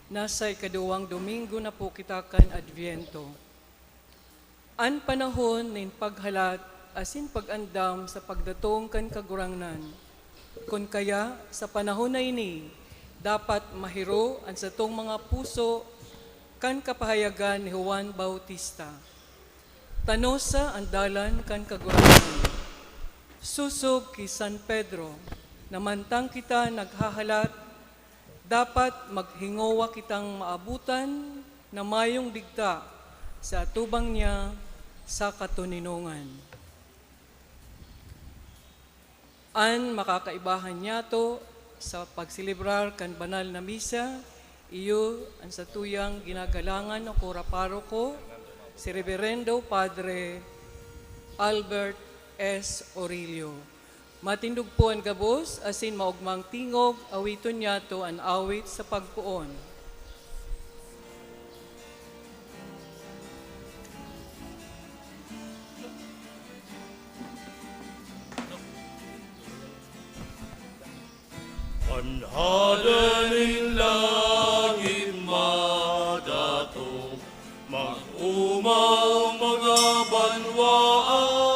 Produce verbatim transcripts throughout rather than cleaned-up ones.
Nasa ikaduwang Domingo na po kita kan Adviento. An panahon nin paghalat asin pag-andam sa pagdatong kan Kagurangnan. Kun kaya, sa panahon na ini, dapat mahiro an satong mga puso kan kapahayagan ni Juan Bautista. Tanosa an dalan kan Kagurangnan. Sosog ki San Pedro, na mantang kita naghahalat, dapat maghingowa kitang maabotan na mayong digta sa atubang niya sa katoninongan. An makakaibahan niyato sa pagselebrar kan banal na misa, iyo an satuyang ginagalangan na kura paroko, si Reverendo Padre Albert S. Orillo. Matindog po an gabos, asin maogmang tingog, awiton niyato an awit sa pagpoon. An Hade nin langit madato, mag-omaw mga banwaan,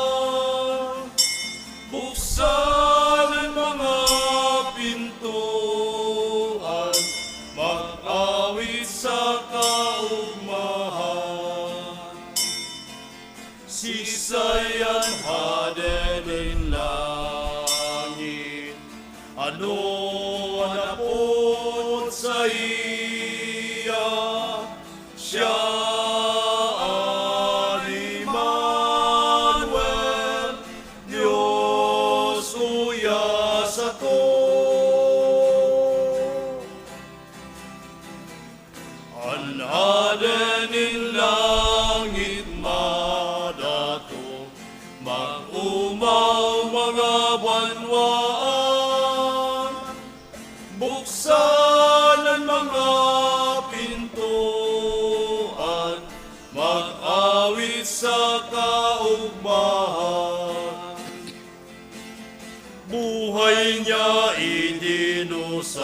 buksan an mga pintoan, mag-awit sa kaogmahan. Siisay an Hade nin langit? Ano an apod saiya? Siya an Emmanuel, Dios uya sato. An Hade nin langit madato, mag-omaw mga banwaan, buksan an mga pintoan, mag-awit sa kaogmahan. Buhay niya itinusay,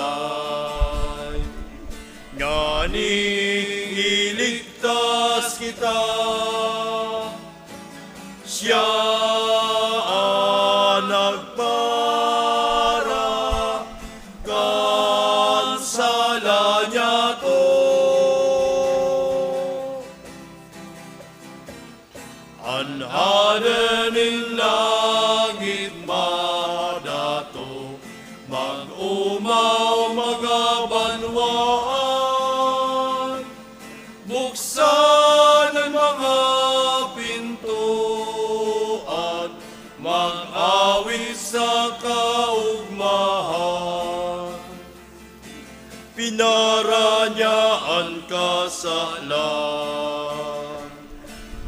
nganing iligtas kita. Siya an nagpara kan sala niyato. An Hade nin langit madato, mag-omaw mga banwaan, buksan an mga pintoan, mag-awit sa kaogmahan. Pinara niya an kasalan,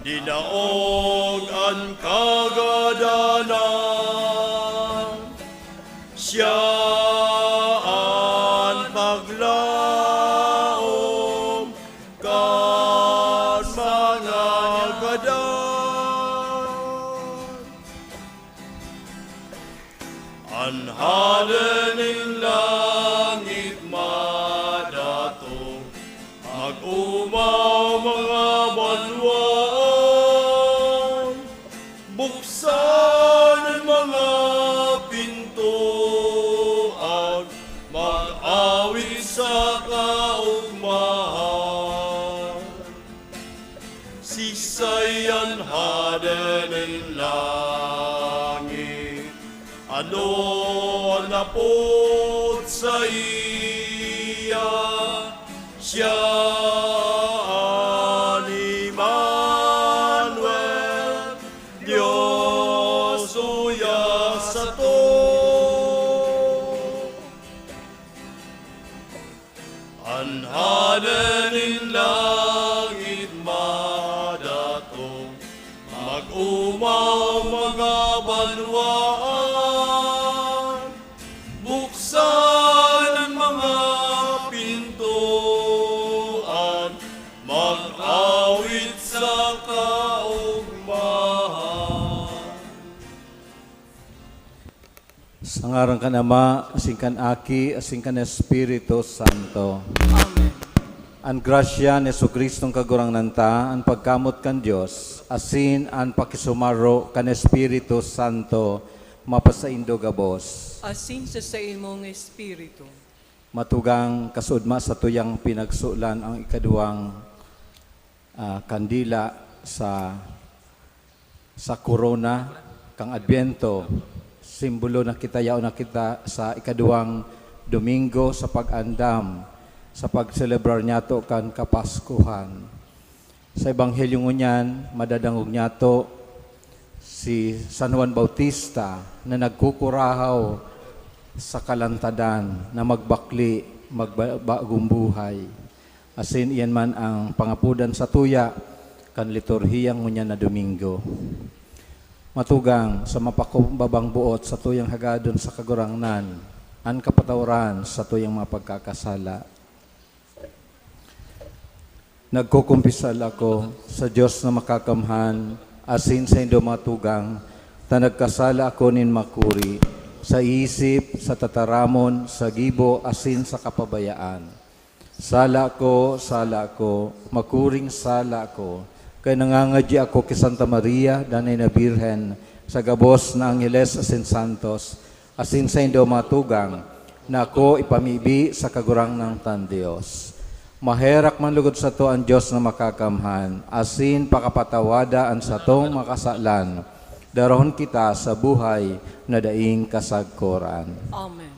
dinaog an kagadanan. Siya an paglaom kan mga gadan. An Hade nin langit madato, mag-omaw mga banwaan, buksan an mga pintoan, mag-awit sa kaogmahan. Siisay an Hade nin langit? Ano an apod saiya? Siya an Emmanuel, Dios uya sato. An Hade nin langit madato, mag-omaw mga banwaan, buksan an mga pintoan, mag-awit sa kaogmahan. Sa ngaran kan Ama, asin kan Aki, asin kan Espiritu Santo. Amen. An grasya ni Jesu-Cristong Kagurangnan ta, an pagkamot kan Dios, asin an pakisumaro kan Espiritu Santo mapasaindo gabos. Asin sa saimong espiritu. Matugang, kasudma sa tuyang pinagsulan ang ikaduwang, ah, kandila sa sa korona kan Adbyento, simbolo na kita, yaon na kita sa ikaduwang Domingo sa pag-andam, sa pagselebrar niyato kan Kapaskuhan. Sa Ebanghelyo ngunyan, madadangog niyato si San Juan Bautista na nagkukurahaw sa kalantadan na magbakle, magba-, bagong buhay. Asin iyan man ang pangapodan satuya kan liturhiya ngunyan na Domingo. Matugang, sa mapakumbabang boot satuyang hagadon sa Kagurangnan an kapatawaran satuyang mga pagkakasala. Nagkukumpisal ako sa Dios na Makakamhan, asin saindo, matugang, ta nagkasala ako nin makuri, sa isip, sa tataramon, sa gibo, asin sa kapabayaan. Sala ko, sala ko, makuring sala ko, kaya nangangadyi ako ki Santa Maria, danay na Birhen, sa gabos na angheles asin santos, asin saindo, matugang, na ako ipamibi sa Kagurangnan tang Dios. Maherak man logod sato an Dios na Makakamhan, asin pakapatawada an satong mga kasalan, darahon kita sa buhay na daing kasagkoran. Amen.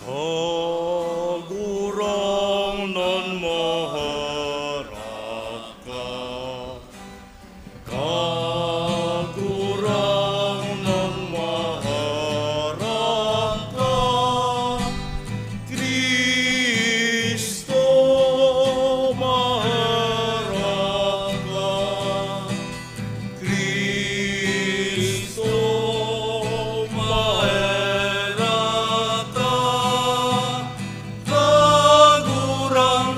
Kagurangnan, maherak ka. Kagurangnan, maherak ka. Cristo, maherak ka. Cristo, maherak ka. Kagurangnan,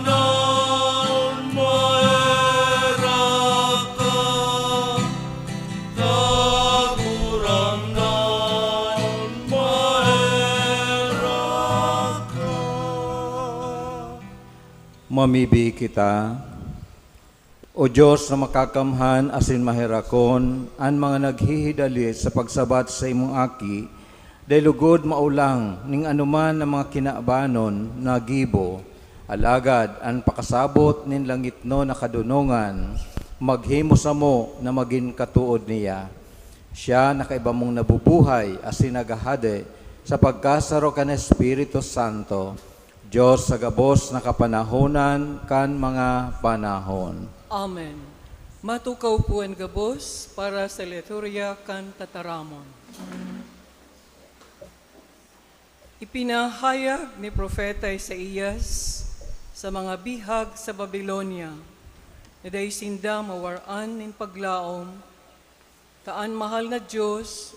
maherak ka. Kagurangnan, maherak ka. Mamibi kita. O Dios na Makakamhan asin Maherakon, an mga naghihidali sa pagsabat sa imong Aki, dai lugod maulang ning anoman na mga kinabanon na gibo, alagad an pakasabot nin langitnon na kadonongan maghimo samo na magin katood niya. Siya na kaiba mong nabubuhay asin naghahade sa pagkasaro kan Espiritu Santo, Dios sa gabos na kapanahonan kan mga panahon. Amen. Matukaw po an gabos para sa liturhiya kan tataramon. Ipinahayag ni Propeta Isaias sa mga bihag sa Babilonia na dai sinda mawaran nin paglaom, ta an mahal na Dios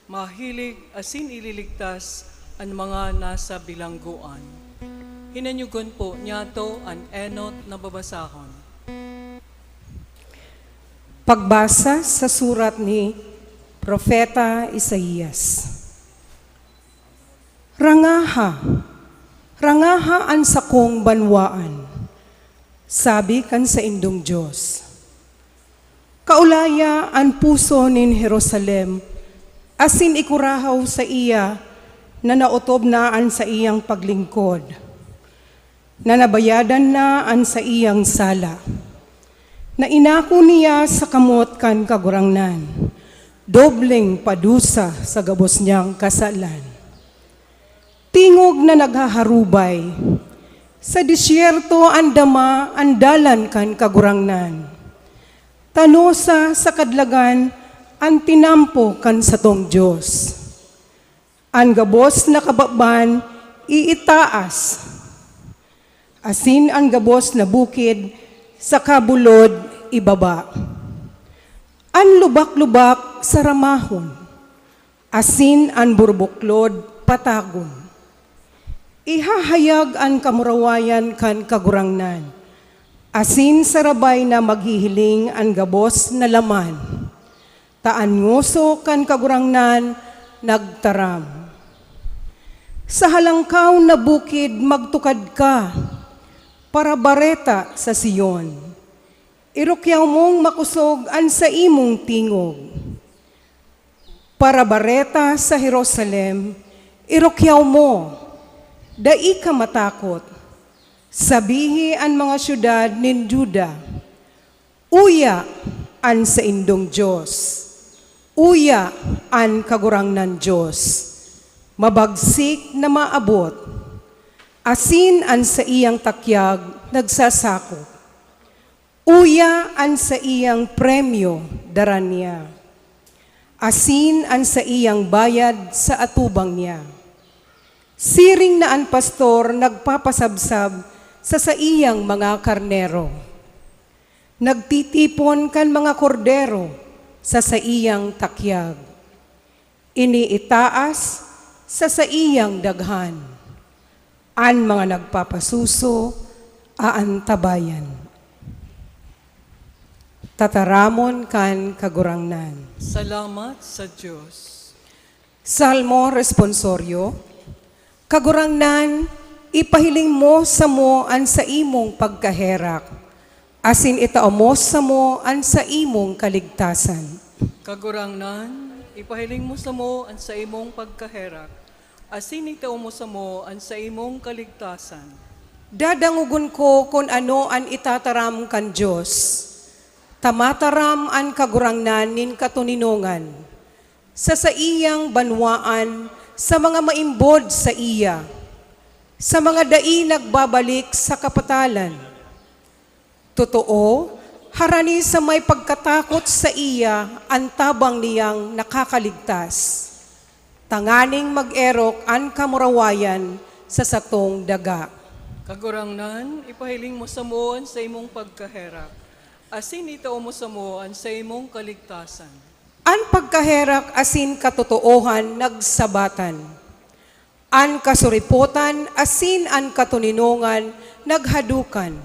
mahilig asin ililigtas an mga nasa bilanggoan. Hinanyugon po niyato an enot na babasahon. Pagbasa sa surat ni Propeta Isaias. "Rangaha, rangaha an sakong banwaan," sabi kan saindong Dios. "Kaulaya an puso nin Jerusalem, asin ikurahaw saiya na naotob na an saiyang paglingkod, na nabayadan na an saiyang sala. Na inako niya sa kamot kan Kagurangnan, dobleng padusa sa gabos niyang kasalan. Tingog na naghaharubay, sa desyerto andama an dalan kan Kagurangnan. Tanosa sa kadlagan an tinampo kan satong Dios. An gabos na kababan iitaas, asin an gabos na bukid sa kabulod ibaba. An lubak-lubak saramahon, asin an burbuklod patagon. Ihahayag an kamurawayan kan Kagurangnan. Asin sarabay na maghihiling an gabos na laman, ta an ngoso kan Kagurangnan nagtaram. Sa halangkaw na bukid magtukad ka, parabareta sa Sion. Irukyaw mong makosog an saimong tingog. Parabareta sa Jerusalem, irukyaw mo, dai ka matakot. Sabihi an mga syudad nin Juda, "Uya an saindong Dios! Uya an Kagurangnan Dios! Mabagsik na maabot, asin an saiyang takyag nagsasakop! Uya an saiyang premyo dara niya, asin an saiyang bayad sa atubang niya! Siring na an pastor nagpapasabsab sa saiyang mga karnero, nagtitipon kan mga kordero sa saiyang takyag, iniitaas sa saiyang daghan. An mga nagpapasuso aantabayan." Tataramon kan Kagurangnan. Salamat sa Dios. Salmo Responsorio. Kagurangnan, ipahiling mo samo an saimong pagkaherak, asin itao mo samo an saimong kaligtasan. Kagurangnan, ipahiling mo samo an saimong pagkaherak, asin itao mo samo an saimong kaligtasan. Dadangogon ko kun ano an itataram kan Dios. Tamataram an Kagurangnan nin katoninongan sa saiyang banwaan, sa mga maimbod saiya, sa mga dai nagbabalik sa kapatalan. Totoo, harani sa may pagkatakot saiya an tabang niyang nakakaligtas, tanganing mag-erok an kamurawayan sa satong daga. Kagurangnan, ipahiling mo samo an saimong pagkaherak, asin itao mo samo an saimong kaligtasan. An pagkaherak asin katotoohan nagsabatan. An kasuripotan asin an katoninongan naghadokan.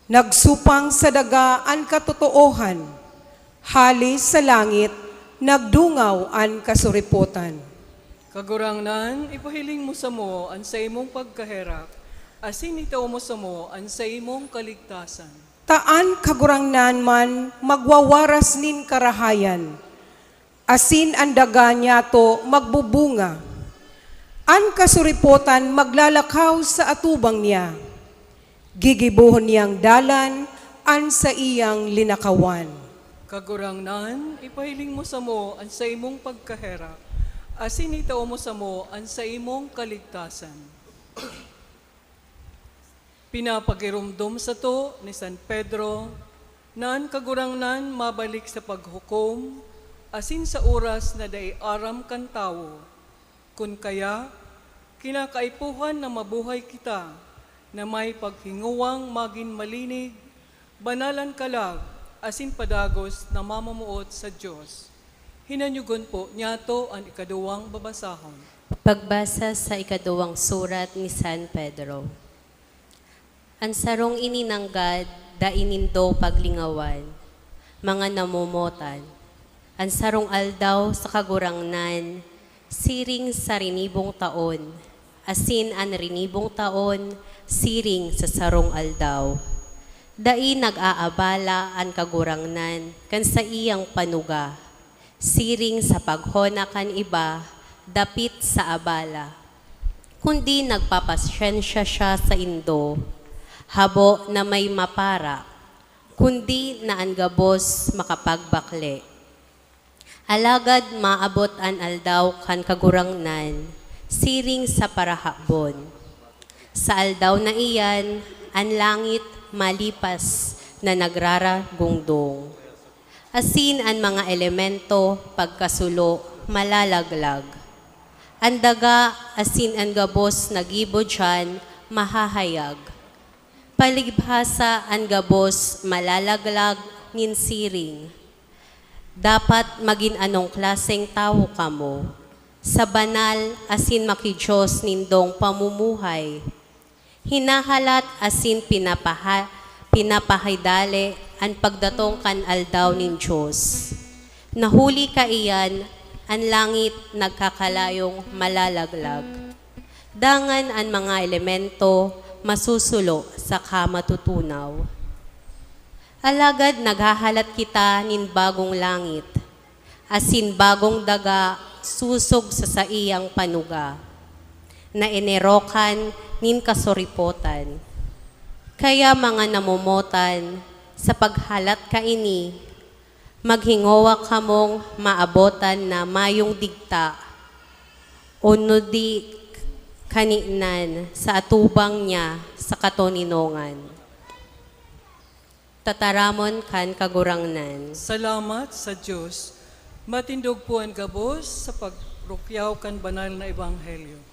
Nagsupang sa daga an katotoohan. Hale sa langit, nagdungaw an kasuripotan. Kagurangnan, ipahiling mo samo an saimong pagkaherak, asin itao mo samo an saimong kaligtasan. Ta an Kagurangnan man magwawaras nin karahayan, asin an daga niyato magbubunga. An kasuripotan maglalakaw sa atubang niya. Gigibohon niyang dalan an saiyang linakawan. Kagurangnan, ipahiling mo samo an saimong pagkaherak, asin itao mo samo an saimong kaligtasan. Pinapagiromdom sato ni San Pedro na an Kagurangnan mabalik sa paghukom, asin sa oras na dai aram kan tawo. Kun kaya, kinakaipuhan na mabuhay kita na may paghingowang magin malinig, banal an kalag, asin padagos na mamamoot sa Dios. Hinanyogon po niyato an ikaduwang babasahon. Pagbasa sa ikaduwang surat ni San Pedro. An sarong ini nanggad, dai nindo paglingawan, mga namomotan. An sarong aldaw sa Kagurangnan, siring sa rinibong taon, asin an rinibong taon, siring sa sarong aldaw. Dai nag-aabala an Kagurangnan kan saiyang panuga. Siring sa paghona kan iba dapit sa abala, kundi nagpapasyensya siya saindo, habo na may mapara, kundi na an gabos makapagbakle. Alagad maabot an aldaw kan Kagurangnan, siring sa parahabon. Sa aldaw na iyan, an langit malipas na nagraragungdong. Asin an mga elemento pagkasulo malalaglag. An daga asin an gabos na gibo diyan mahahayag. Palibhasa an gabos malalaglag nin siring. Dapat magin anong klaseng tawo kamo, sa banal asin maki-Dios nindong pamumuhay. Hinahalat asin pinapaha-, Pinapahaydale an pagdatong kan aldaw nin Dios. Na huli kaiyan, an langit nagkakalayong malalaglag. Dangan an mga elemento masusulo saka matutunaw. Alagad naghahalat kita nin bagong langit asin bagong daga sosog sa saiyang panuga, na enerokan nin kasuripotan. Kaya, mga namomotan, sa paghalat kaini, maghingowa kamong maabotan na mayong digta, o nudi kaninan sa atubang niya sa katoninongan. Tataramon kan Kagurangnan. Salamat sa Dios. Matindog po an gabos sa pagrukyaw kan banal na ebanghelyo.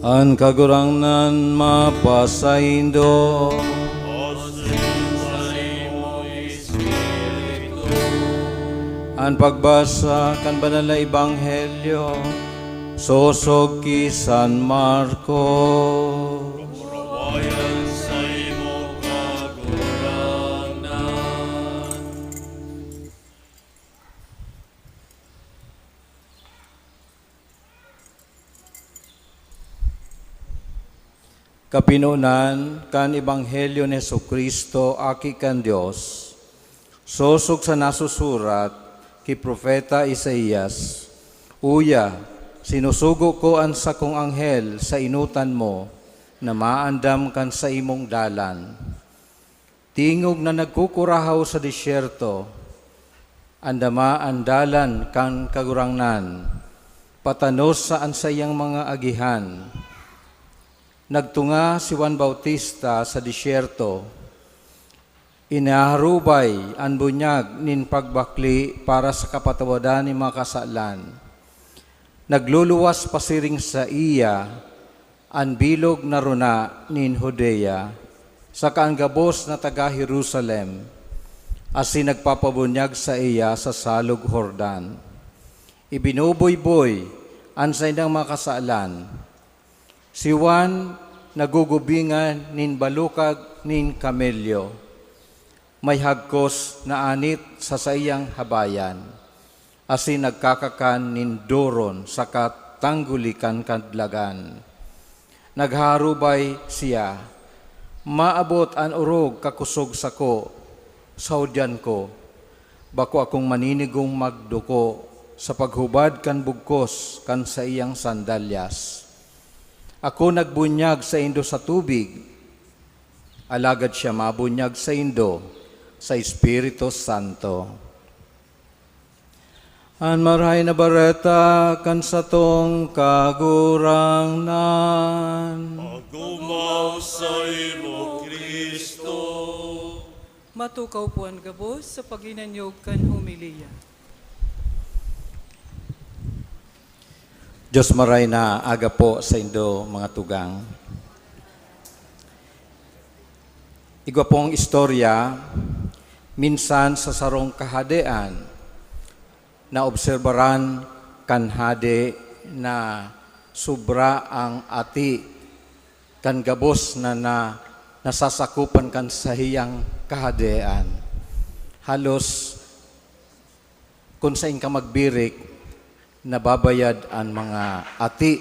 An Kagurangnan mapasaindo. An pagbasa kan Banal na Ebanghelyo sosog ki San Marcos. Kapurawayan saimo, Kagurangnan. Kapinonan kan Ebanghelyo ni Jesu-Cristo, Aki kan Dios, sosog sa nasusurat ki Propeta Isaias, "Uya, sinusugo ko an sakong anghel sa enotan mo na maandam kan saimong dalan." Tingog na nagkukurahaw sa disyerto, "Andama an dalan kan Kagurangnan, patanos sa an saiyang mga agihan." Nagtunga si Juan Bautista sa disyerto, inaharubay an bunyag nin pagbakle para sa kapatawadan nin mga kasalan. Nagluluwas pasiring saiya an bilog na rona nin Judea, saka an gabos na taga Jerusalem, asin nagpapabunyag saiya sa Salog Jordan. Ibinubuyboy an saindang mga kasalan. Si Juan nagugubingan nin balukag nin kamelyo. May hagkos na anit sa saiyang habayan, asin nagkakakan nin doron saka tangguli kan kadlagan. Naghaharubay siya, "Maabot an orog kakosog sako, sahodian ko. Bako akong maninigong magduko sa paghubad kan bugkos kan saiyang sandalyas. Ako nagbunyag saindo sa tubig, alagad siya mabunyag saindo sa Espiritu Santo." An Marahay na Bareta kan satong Kagurangnan. Paguma Saimo, Cristo. Matukaw po an gabos sa pag-inanyog kan homilya. Diyos maray na aga po sa indo, mga tugang. Igwa pong istorya, minsan sa sarong kahadean, naobserbaran kan hade na sobra ang ati kan gabos na, na nasasakopan kan sahiyang kahadean. Halos, kun saen ka magbirik, nababayad an mga ati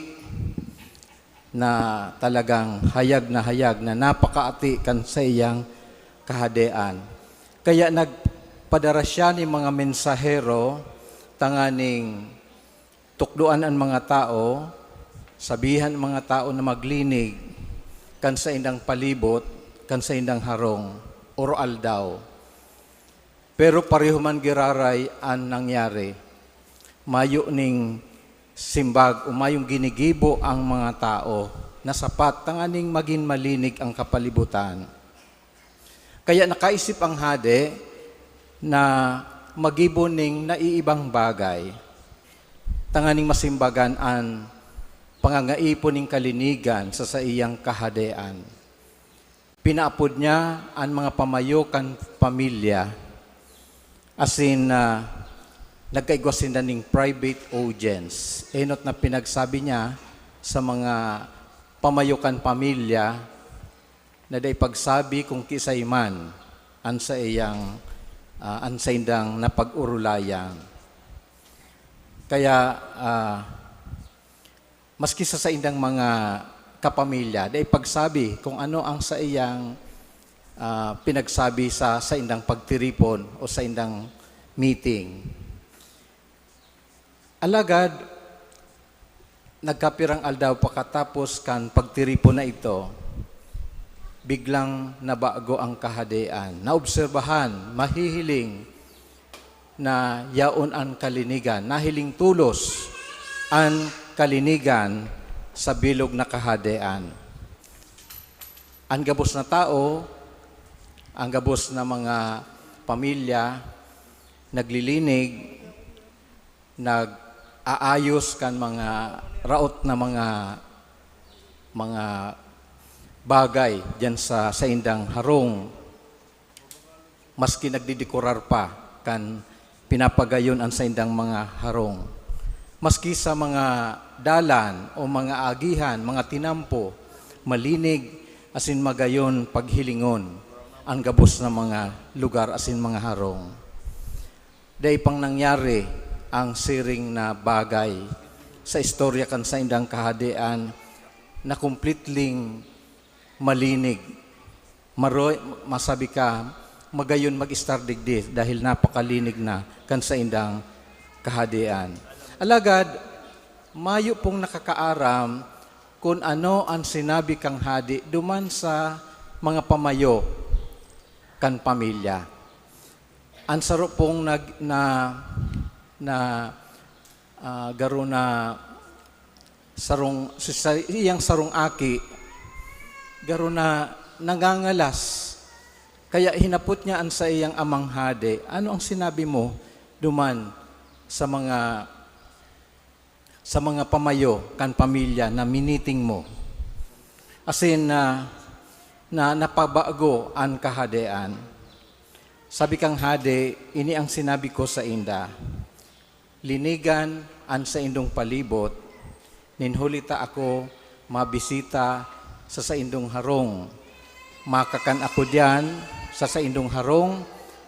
na talagang hayag na hayag na napakaati kan saiyang kahadean. Kaya nagpadara siya nin mga mensahero tanganing tukdoan an mga tawo, sabihan an mga tawo na maglinig kan saindang palibot, kan saindang harong, oro-aldaw. Pero pareho man giraray an nangyari. Mayo ning simbag o mayong ginigibo ang mga tawo na sapat tanganing magin malinig ang kapalibutan. Kaya nakaisip ang hade na magibo nin naiibang bagay, tanganing masimbagan an pangangaipo nin kalinigan sa saiyang kahadean. Pinaapod niya an mga pamayo kan pamilya, asin, ah, nagkaigwa sinda nin private audience. Enot na pinagsabi niya sa mga pamayo kan pamilya na dai pagsabi kun kiisay man an saiyang, ah, an saindang napag-orolayan. Kaya, ah, maski sa saindang mga kapamilya, dai pagsabi kun ano ang saiyang, ah, pinagsabi sa saindang pagtiripon o saindang meeting. Alagad, nagkapirang aldaw pakatapos kan pagtiripon na ito, biglang nabago ang kahadean. Naobserbahan, mahihiling na yaon an kalinigan. Nahiling tolos an kalinigan sa bilog na kahadean. An gabos na tawo, an gabos na mga pamilya, naglilinig, nag-aayos kan mga raot na mga, mga bagay diyan sa saindang harong, maski nagdedekorar pa kan pinapagayon an saindang mga harong. Maski sa mga dalan o mga agihan, mga tinampo, malinig asin magayon paghilingon an gabos na mga lugar asin mga harong. Dai pang nangyari ang siring na bagay sa istorya kan saindang kahadean na completely malinig. Maroy, masabi ka, magayon mag-estar digdi dahil napakalinig na kan saindang kahadean. Alagad, mayo pong nakakaaram kun ano an sinabi kan hade duman sa mga pamayo kan pamilya. An saro pong nag-, na, na, ah, garo na sarong, si sa-, iyang sarong aki, garo na nangangalas. Kaya hinapot niya an saiyang amang hade, "Ano ang sinabi mo duman sa mga, sa mga pamayo kan pamilya na miniting mo?" Asin na, na napabago an kahadean. Sabi kan hade, "Ini ang sinabi ko sainda, 'Linigan an saindong palibot, nin huli ta ako mabisita sa saindong harong. Makakan ako diyan sa saindong harong,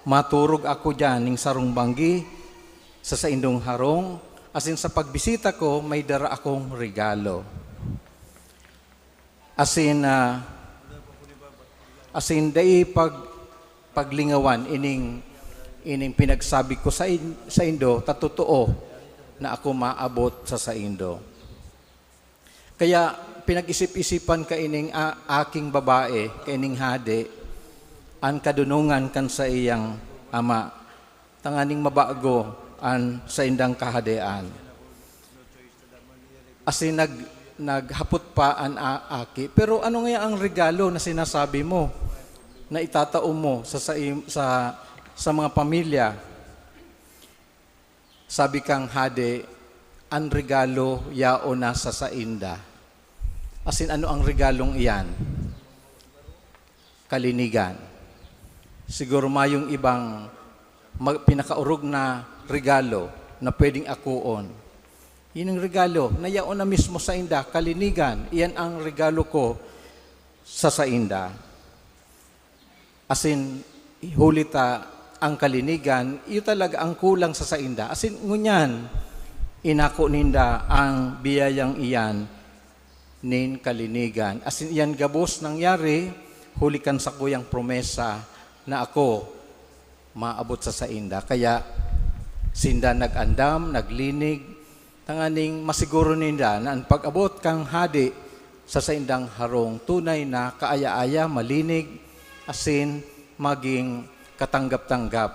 maturog ako diyan nin sarong banggi sa saindong harong, asin sa pagbisita ko, may dara akong regalo.'" Asin, ah, asin dai pag-, paglingawan ining, ining pinagsabi ko sa in-, saindo, ta totoo na ako maabot sa saindo. Kaya pinag-isip-isipan kaining a-, aking babae, kaining hade, an kadunongan kan saiyang ama, tanganing mabago an saindang kahadean. Asin nag-, Naghapot pa an a-, aki, "Pero ano ngaya ang regalo na sinasabi mo na itatao mo sa, sa, sa, sa mga pamilya?" Sabi kang hade, "An regalo yaon na sa sainda." Asin ano ang regalong iyan? Kalinigan. Siguro mayong ibang mag-, pinakaorog na regalo na pwedeng akoon. Yun ang regalo na yaon na mismo sainda, kalinigan. Iyan ang regalo ko sa sainda. Asin, huli ta ang kalinigan, iyo talaga ang kulang sa sainda. Asin, ngunyan, inako ninda ang biyayang iyan nin kalinigan. Asin, iyan gabos nangyari, huli kan sakuyang promesa na ako maabot sa sainda. Kaya, sinda nag-andam, naglinig, tanganing masiguro ninda na an pag-abot kan hade sa saindang harong tunay na kaaya-aya, malinig, asin maging katanggap-tanggap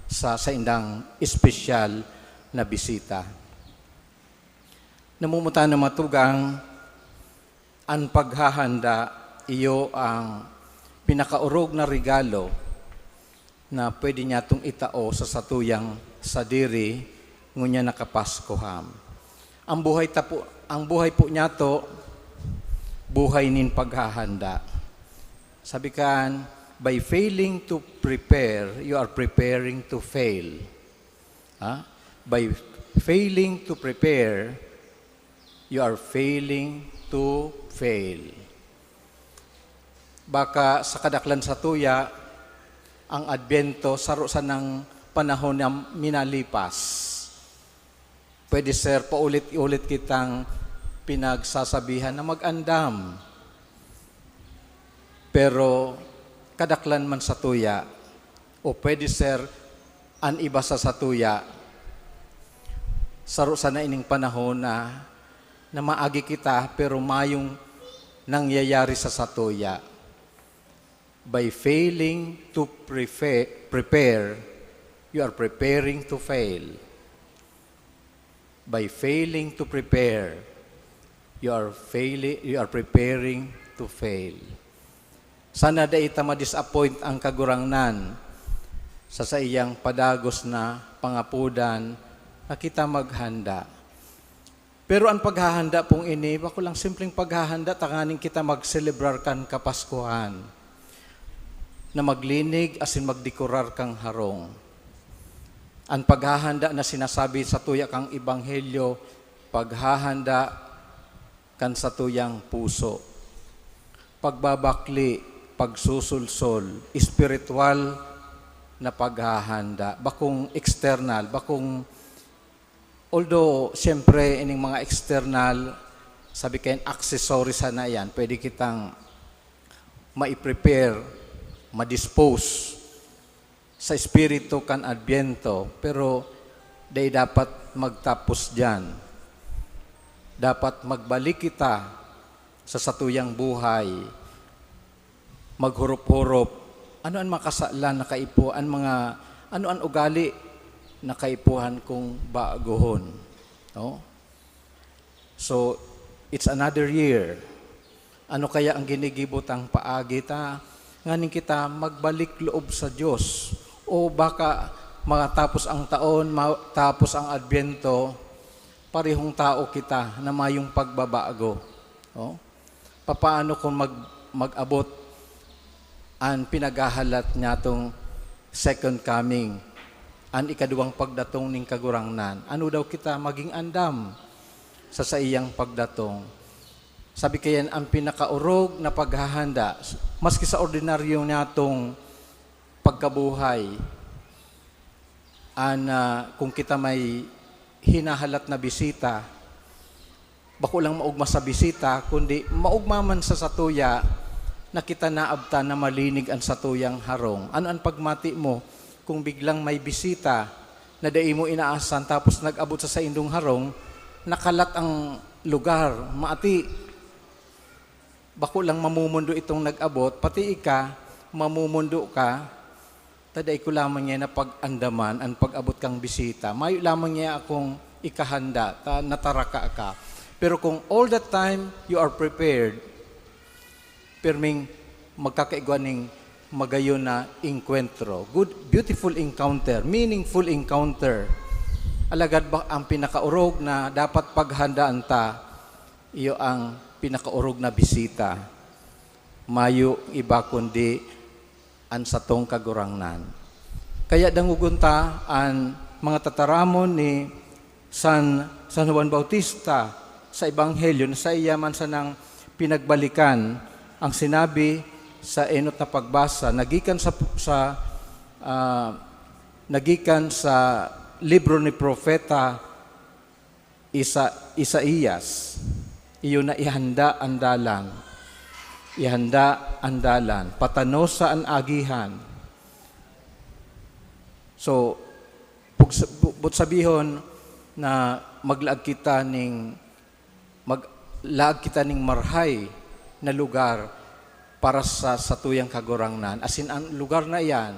sa saindang espesyal na bisita. Namumutan na matugang, an paghahanda iyo ang pinakaorog na regalo na pwede niyatong itao sa satuyang sadiri ngunyan na Kapaskuhan. Ang buhay ta po, ang buhay po niyato, buhay nin paghahanda. Sabi kan, "By failing to prepare, you are preparing to fail." Ha? "By failing to prepare, you are failing to fail." Baka sa kadaklan satuya, ang Adbyento saro sanang panahon na minalipas. Pwede, sir, paulit-ulit kitang pinagsasabihan na mag-andam. Pero kadaklan man satuya, o pwede, sir, an iba sa satuya, saro sana ining panahon na, na maagi kita, pero mayong nangyayari sa satuya. By failing to prefe-, prepare, you are preparing to fail. By failing to prepare, you are faili-, you are preparing to fail. Sana dai ta ma-disappoint ang Kagurangnan sa saiyang padagos na pangapodan na kita maghanda. Pero an paghahanda pong ini, bako lang simpleng paghahanda tanganing kita magselebrar kan Kapaskuhan, na maglinig asin magdekorar kan harong. An paghahanda na sinasabi satuya kan Ebanghelyo, paghahanda kan satuyang puso. Pagbabakli, pagsusulsol, espiritual na paghahanda, bakong external, bakong, although, siyempre, ining mga external, sabi kayan, accessories sana yan. Pwede kitang mai-prepare, ma-dispose sa espiritu kan Adbyento, pero dai dapat magtapos diyan. Dapat magbalik kita sa satuyang buhay, maghurop-hurop. Ano an mga kasalan na kaipo-, an mga, ano an ugali na kaipuhan kong baguhon? No? So, it's another year. Ano kaya ang ginigibo tang paagi ta nganing kita magbalik loob sa Dios? O baka matapos ang taon, matapos ang Adbyento, parehong tao kita na mayong pagbabago. Oh? Papaano kung mag-, mag-abot an pinaghahalat niyatong second coming, an ikaduwang pagdatong nin Kagurangnan? Ano daw kita maging andam sa saiyang pagdatong? Sabi kayan, ang pinakaorog na paghahanda, maski sa ordinaryo niyatong pagkabuhay, an, ah, kung kita may hinahalat na bisita, bako lang maogma sa bisita, kundi maogma man sa satuya na kita naabtan na malinig an satuyang harong. Ano an pagmati mo kung biglang may bisita na dai mo inaasan tapos nag-abot sa saindong harong, nakalat ang lugar, maati? Bako lang mamumundo itong nag-abot, pati ika, mamumundo ka, ta dai ko lamang niya napag-andaman an pag-abot kang bisita. Mayo lamang niya akong ikahanda, ta nataraka ka. Pero kung all the time you are prepared, pirming magkakaigwa ning magayon na engkwentro. Good, beautiful encounter, meaningful encounter. Alagad ba ang pinakaorog na dapat paghandaan ta, iyo ang pinakaorog na bisita. Mayo iba kundi an satong Kagurangnan. Kaya dangogon ta an mga tataramon ni San, San Juan Bautista sa Ebanghelyo na saiya man sanang pinagbalikan ang sinabi sa enot na pagbasa, nagikan sa, sa, ah, nagikan sa libro ni Propeta Isa-, Isaias. Iyo na, "Ihanda an dalan. Ihanda an dalan. Patanosa an agihan." So, pug-, bu-, but sabihon na maglaag kita ning maglaag kita ning marhay na lugar para sa satuyang Kagurangnan. Asin ang lugar na iyan,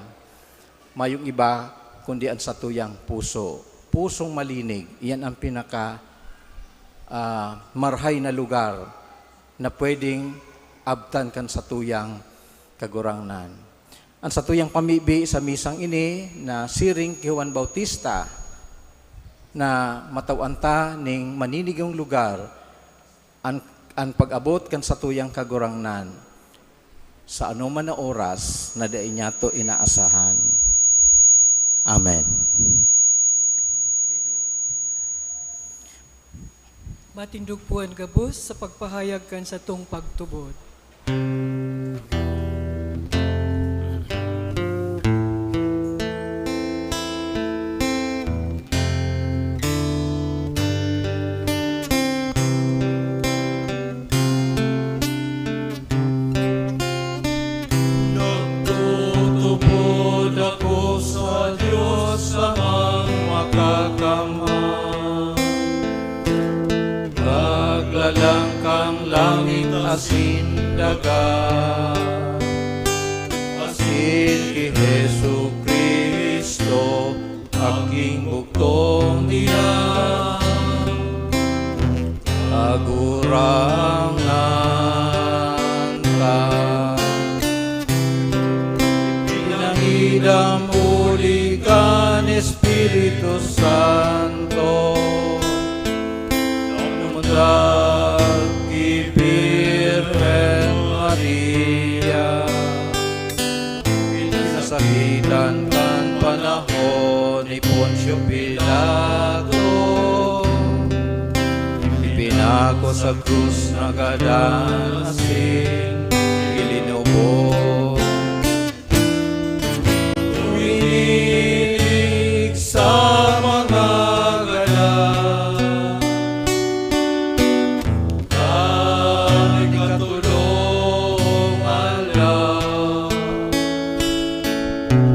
mayong iba kundi ang satuyang puso. Pusong malinig, iyan ang pinaka, ah, marhay na lugar na pwedeng abtan kan satuyang Kagurangnan. An satuyang pamibi sa misang ini na siring ki Juan Bautista na matawan ta ning maninigong lugar an, an pag-abot kan satuyang Kagurangnan sa anoman na oras na dai niyato inaasahan. Amen. Matindog po an gabos sa pagpahayag kan satong pagtubod. Nagtutubod ako sa Dios Amang Makakamhan, Naglalang kan langit asin daga, asin ki Jesu-Cristo, aking bugtong diyan, Kagurangnan ta. Pinangidam huli kan Espiritu Santo, namundag ki Birhen Maria, pinasakitan kan panahon ni Poncio Pilato, ipinako sa krus, nagadan asin ilinubong. Tuminig sa mga gadan, kan ikatolong aldaw,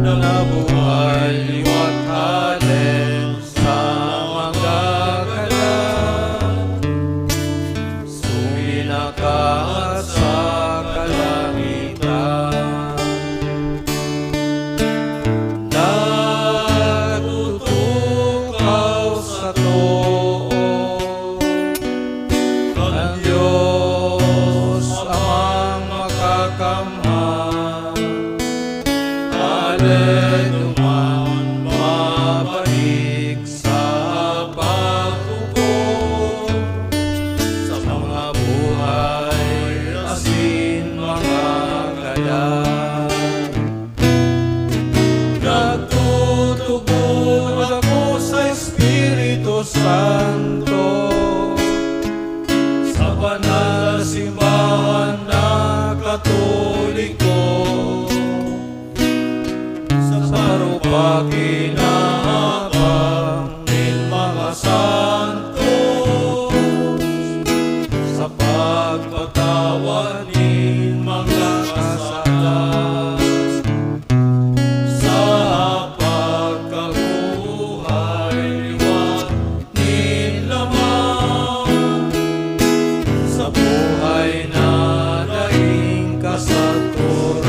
nabuhay liwat hale sa mga gadan, suminakat sa kalangitan. Nagtutukaw sa too kan Dios Amang Makakamhan, ale duman mabalik sa paghukom sa mga buhay asin mga gadan. Nagtutubod ako sa Espiritu Santo, sa banal na simbahan na Katoliko, sa parupakinabang nin mga santos, sa pagpatawad nin mga kasalan, sa pagkabuhay liwat nin laman, sa buhay na daing kasatoran.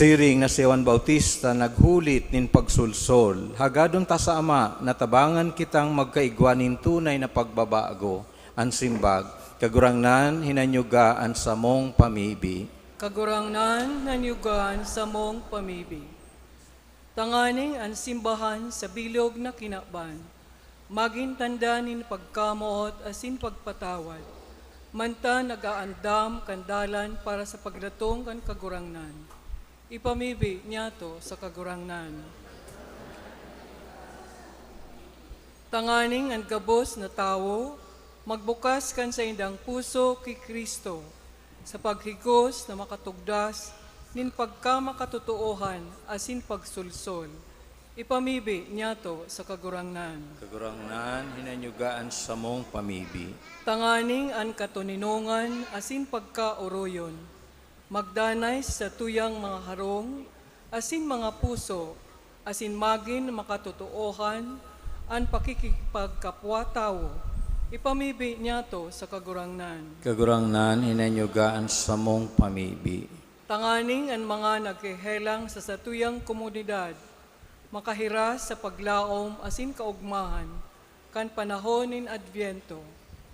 Siring na si Juan Bautista naghulit nin pagsulsol, hagadon ta sa Ama na tabangan kitang magkaigwa nin tunay na pagbabago. An simbag, Kagurangnan, hinanyuga an samong pamibi. Kagurangnan, hinanyuga an samong pamibi. Tanganing an simbahan sa bilog na kinaban magin tanda nin pagkamoot asin pagpatawad, mantang nag-aandam kan dalan para sa pagdatong kan Kagurangnan. Ipamibi niyato sa Kagurangnan. Tanganing an gabos na tawo magbukas kan saindang puso ki Cristo, sa paghigos na makatugdas nin pagkamakatotoohan asin pagsulsol. Ipamibi niyato sa Kagurangnan. Kagurangnan, hinanyuga an samong pamibi. Tanganing an katoninongan asin pagkaoroyon magdanay sa satuyang mga harong asin mga puso, asin magin makatotoohan an pakikipagkapwa-tawo. Ipamibi niyato sa Kagurangnan. Kagurangnan, hinanyuga an samong pamibi. Tanganing an mga naghehelang sa satuyang komunidad makahiras sa paglaom asin kaogmahan kan panahon nin Adbyento,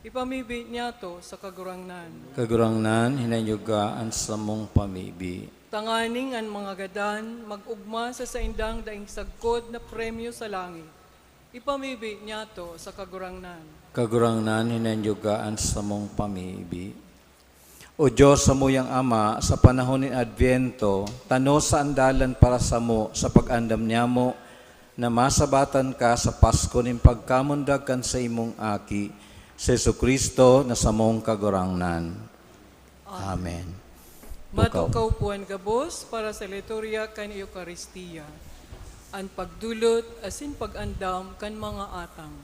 ipamibi niyato sa Kagurangnan. Kagurangnan, hinanyuga an samong pamibi. Tanganing an mga gadan mag-ogma sa saindang daing sagkod na premyo sa langit, ipamibi niyato sa Kagurangnan. Kagurangnan, hinanyuga an samong pamibi. O Diyos, samuyang Ama, sa panahon nin Adbyento, tanosa an dalan para samo sa pag-andam niyamo na masabatan ka sa Pasko nin pagkamundag kan saimong Aki, si Jesu-Cristo, na samong Kagurangnan. Amen. Tukaw. Matukaw po an gabos para sa liturya kan Eukaristia, an pagdolot asin pag-andam kan mga atang.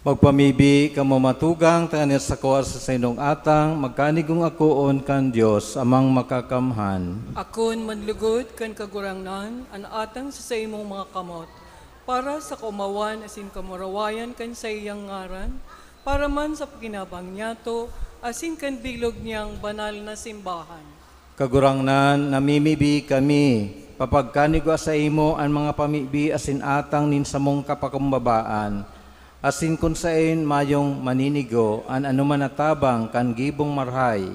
Magpamibi kamo, mga tugang, tanganing sakua sa saindong atang magkanigong akoon kan Dios, Amang Makakamhan. Akoon manlugod kan Kagurangnan an atang sa saimong mga kamot, para sa kaomawan asin kamurawayan kan saiyang ngaran, para man sa pakinabang niyato asin kan bilog niyang banal na simbahan. Kagurangnan, namimibi kami, papagkanigwa saimo an mga pamibi asin atang nin samong kapakumbabaan, asin kun saen mayong maninigo an anoman na tabang kan gibong marahay,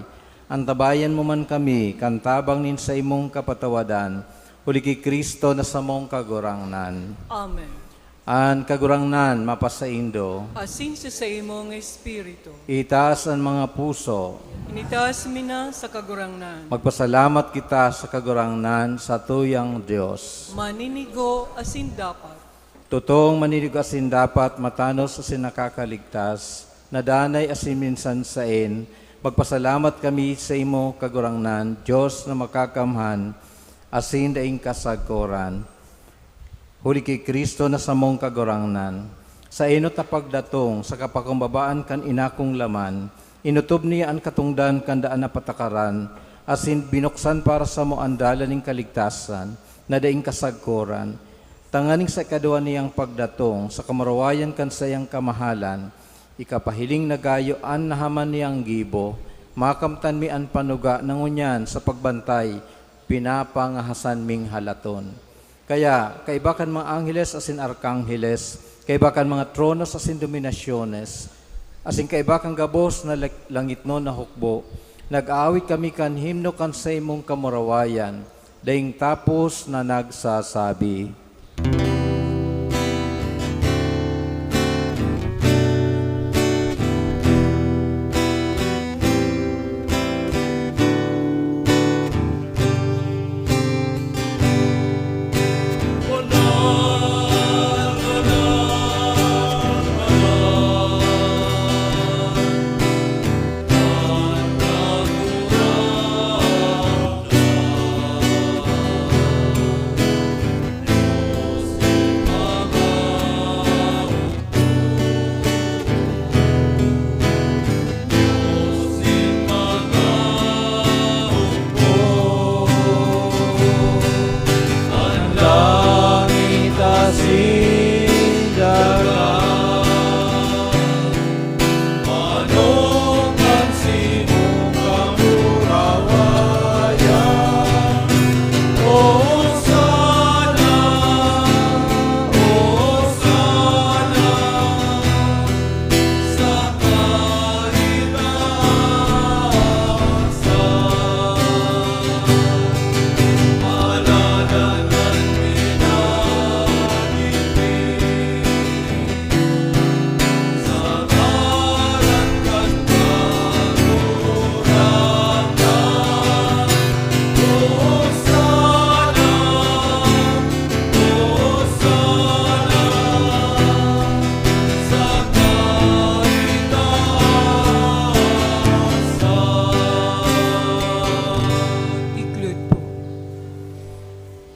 antabayan mo man kami kan tabang nin saimong kapatawadan, huli ki Cristo na samong Kagurangnan. Amen. An Kagurangnan mapasaindo. Asin sa saimong espiritu. Itaas an mga puso. Initaas mi na sa Kagurangnan. Magpasalamat kita sa Kagurangnan, satuyang Dios. Maninigo asin dapat. Totoong maninigo asin dapat, matanos asin nakakaligtas, na danay asin minsan saen, magpasalamat kami saimo, Kagurangnan, Dios na makakamhan asin daing kasagkoran. Huli ki Cristo na samong Kagurangnan, sa enot na pagdatong sa kapakumbabaan kan inakong laman, inotob niya an katongdan kan daan na patakaran, asin binuksan para samo an dalan nin kaligtasan na daing kasagkoran, tanganing sa ikaduwa niyang pagdatong sa kamurawayan kan saiyang kamahalan, ikapahiling na gayo an nahaman niyang gibo, makamtan mi an panuga na ngunyan sa pagbantay pinapangahasan ming halaton. Kaya, kaiba kan mga angheles asin arkangheles, kaiba kan mga tronos asin dominasyones, asin kaiba kan gabos na lag-, langitnon na hukbo, nag-aawit kami kan himno kan saimong kamurawayan, daing tapos na nagsasabi,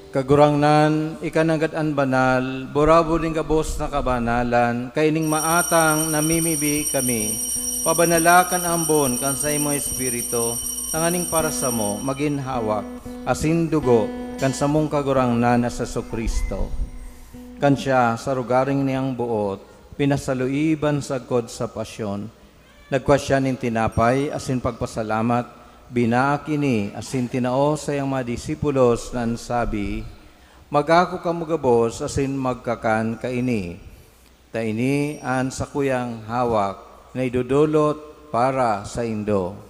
Kagurangnan, ika nanggad an banal, burabod nin gabos na kabanalan, kaining maatang namimibi kami, pabanala kan ambon kan saimong Espiritu, tanganing para samo magin hawak asin dugo kan samong Kagurangnan na si Jesu-Cristo. Kan siya, sa rogaring niyang boot, pinasaluiban sagkod sa pasyon, nagkua siya nin tinapay asin pagpasalamat, binaak ini asin tinao saiyang mga disipulos na an sabi, "Mag-ako kamo gabos asin magkakan kaini, ta ini an sakuyang hawak na idodolot para saindo."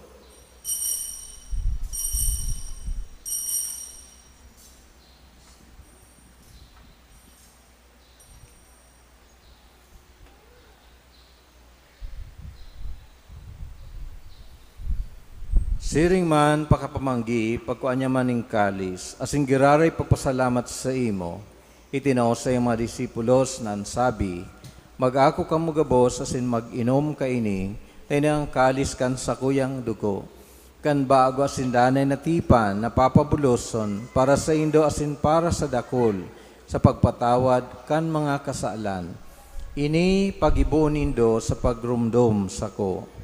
Siring man, pakapamanggi, pagkua niya man nin kalis, asin giraray pagpasalamat saimo, itinao sa iyang mga disipulos na an sabi, "Mag-ako kamo gabos asin mag-inom kaini, ta ini an kalis kan sakuyang dugo, kan bago asin danay na tipan na papabuloson para saindo asin para sa dakul sa pagpatawad kan mga kasalan. Ini paggibohon nindo sa pagromdom sako."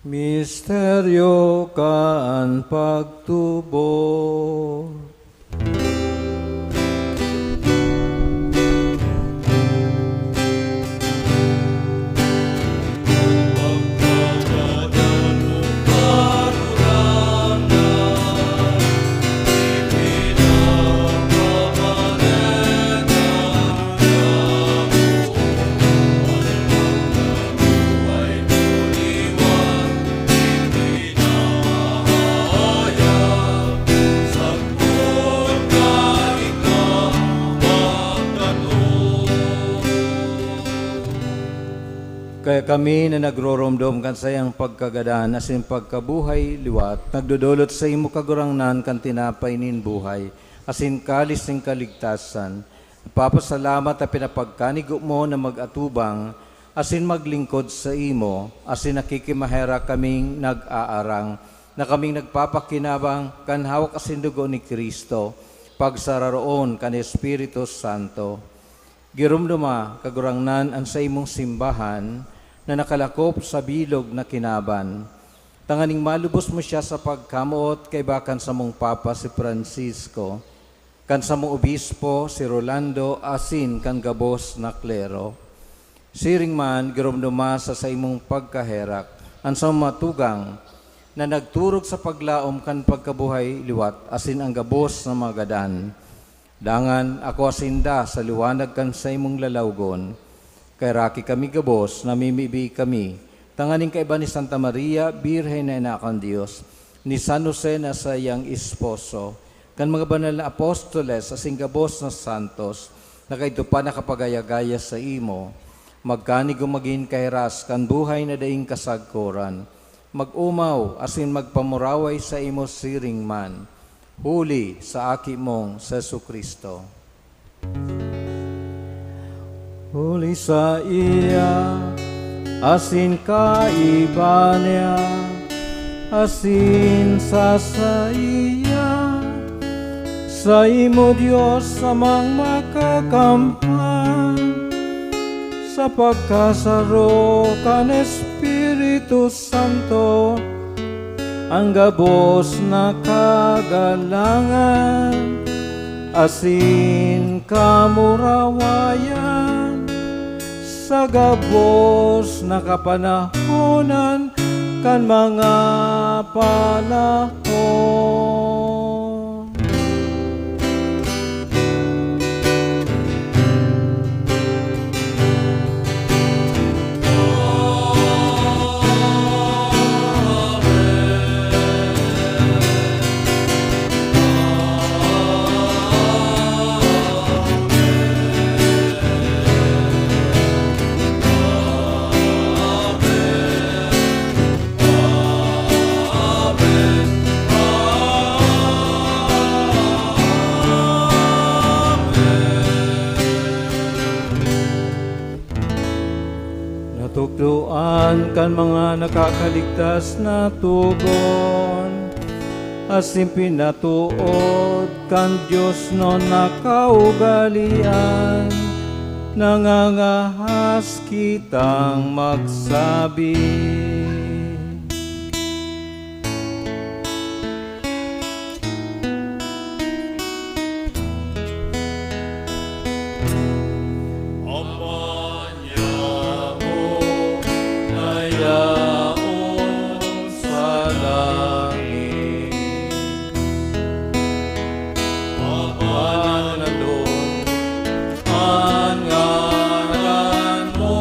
Misteryo kan pagtubod. Kaya kami na nagroromdom kan saiyang pagkagadan asin pagkabuhay liwat, nagdodolot saimo, Kagurangnan, kan tinapay nin buhay asin kalis nin kaligtasan. Nagpapasalamat ta pinapagkanigo mo na mag-atubang asin maglingkod saimo, asin nakikimaherak kaming nag-aarang na kaming nagpapakinabang kan hawak asin dugo ni Cristo, pagsararoon kan Espiritu Santo. Giromdoma, Kagurangnan, an saimong simbahan na nakalakop sa bilog na kinaban, tanganing malubos mo siya sa pagkamoot kaiba kan samong Papa, si Francisco, kan samong obispo, si Rolando, asin kan gabos na klero. Siring man, giromdoma sa saimong pagkaherak an samong mga tugang na nagturog sa paglaom kan pagkabuhay liwat asin an gabos na mga gadan. Dangan akoa sinda sa liwanag kan saimong lalawgon. Kaheraki kami gabos, namimibi kami, tanganing kaiba ni Santa Maria, Birhen na Ina kan Dios, ni San Jose na saiyang esposo, kan mga banal na apostoles asin gabos na santos na kaidto pa nakapagaya-gaya saimo, magkanigo magin kahiras kan buhay na daing kasagkoran, mag-omaw asin magpamuraway saimo siring man, huli sa Aki mong si Jesu-Cristo. Huli saiya, asin kaiba niya, asin sa saiya, saimo, Dios Amang Makakamhan, sa pagkasaro kan Espiritu Santo, an gabos na kagalangan asin kamurawayan sa gabos na kapanahonan kan mga panahon. Natukdoan kan mga nakakaligtas na togon, asin pinatood kan Dios na nakaugalian, nangangahas kitang magsabi. Ama nyamo na yaon sa langit, mabanalon an ngaran mo.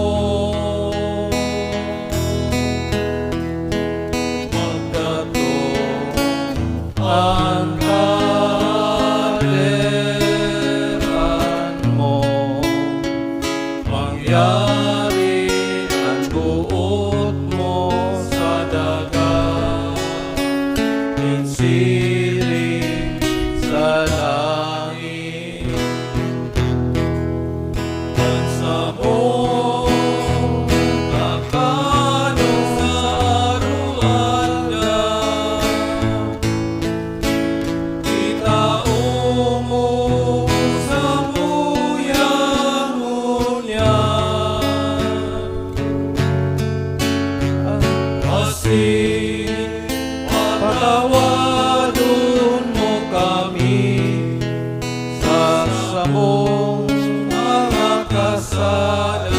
Samong mga kasalan,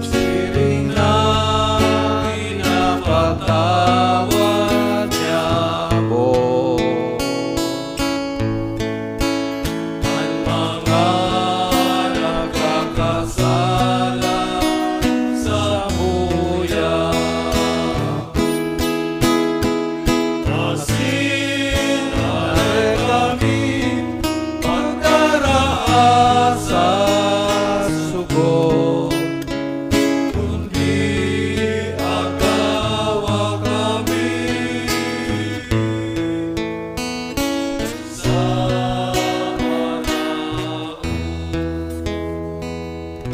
siring na pinapatawad niya mo an mga nakakasalan samuya. Asin kami pagdaraan sa sugo, kundi agawa kami sa maraot.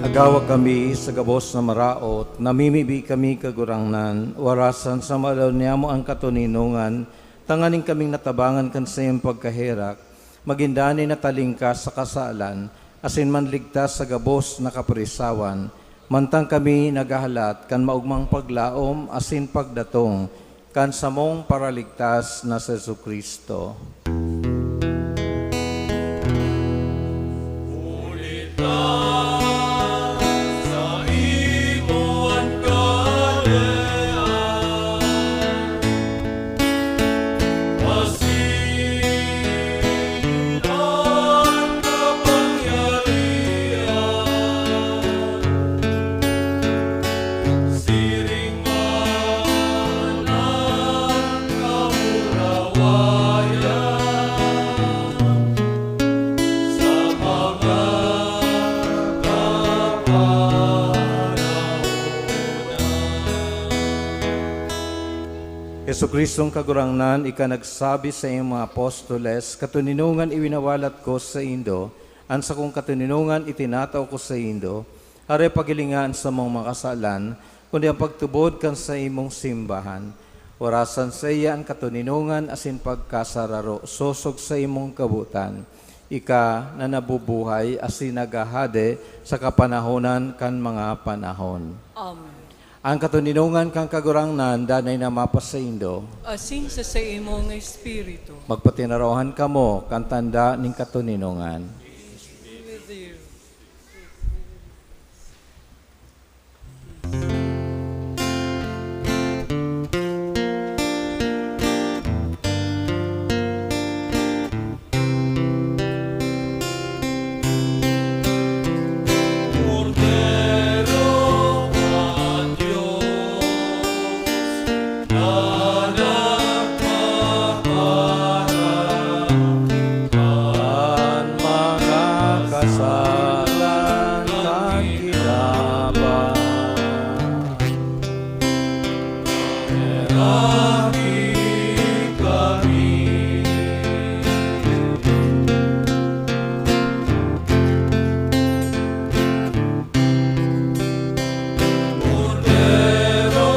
Agawa kami sa gabos na maraot, namimibi kami, Kagurangnan, warasan sa maalaw niyamo an katoninongan, tanganing kaming natabangan kan saiyang pagkaherak, magin danay na talingkas sa kasalan, asin manligtas sa gabos na kapirisawan, mantang kami naghahalat kan maogmang paglaom asin pagdatong kan samong Paraligtas na si Jesu-Cristo. Huli ta saimo an kahadean, asin an kapangyarihan, siring man an kamurawayan sa mga kapanahonan. Jesu-Cristong Kagurangnan, ika nagsabi sa iyong mga apostoles, "Katoninongan iwinawalat ko saindo, an sakong katoninongan itinatao ko saindo." Hare, paghilinga an samong mga kasalan, kundi an pagtubod kan saimong simbahan. Warasan saiya an katoninongan asin pagkasararo, sosog sa imong kabotan, ika na nabubuhay asin naghahade sa kapanahonan kan mga panahon. Amen. An katoninongan kan Kagurangnan danay na mapasaindo. Asin sa saimong espiritu. Magpatinarohan kamo kan tanda nin katoninongan. With you. Kordero kan Dios, na nagpapara kan mga kasalan kan kinaban. Heraki kami. Kordero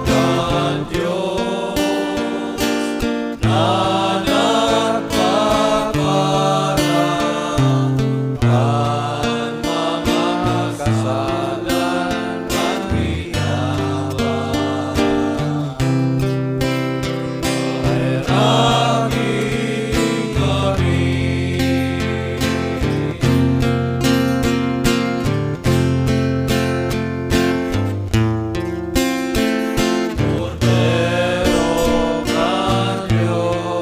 kan Dios, na nagpapara kan mga kasalan kan kinaban. Heraki kami. Kordero kan Dios, na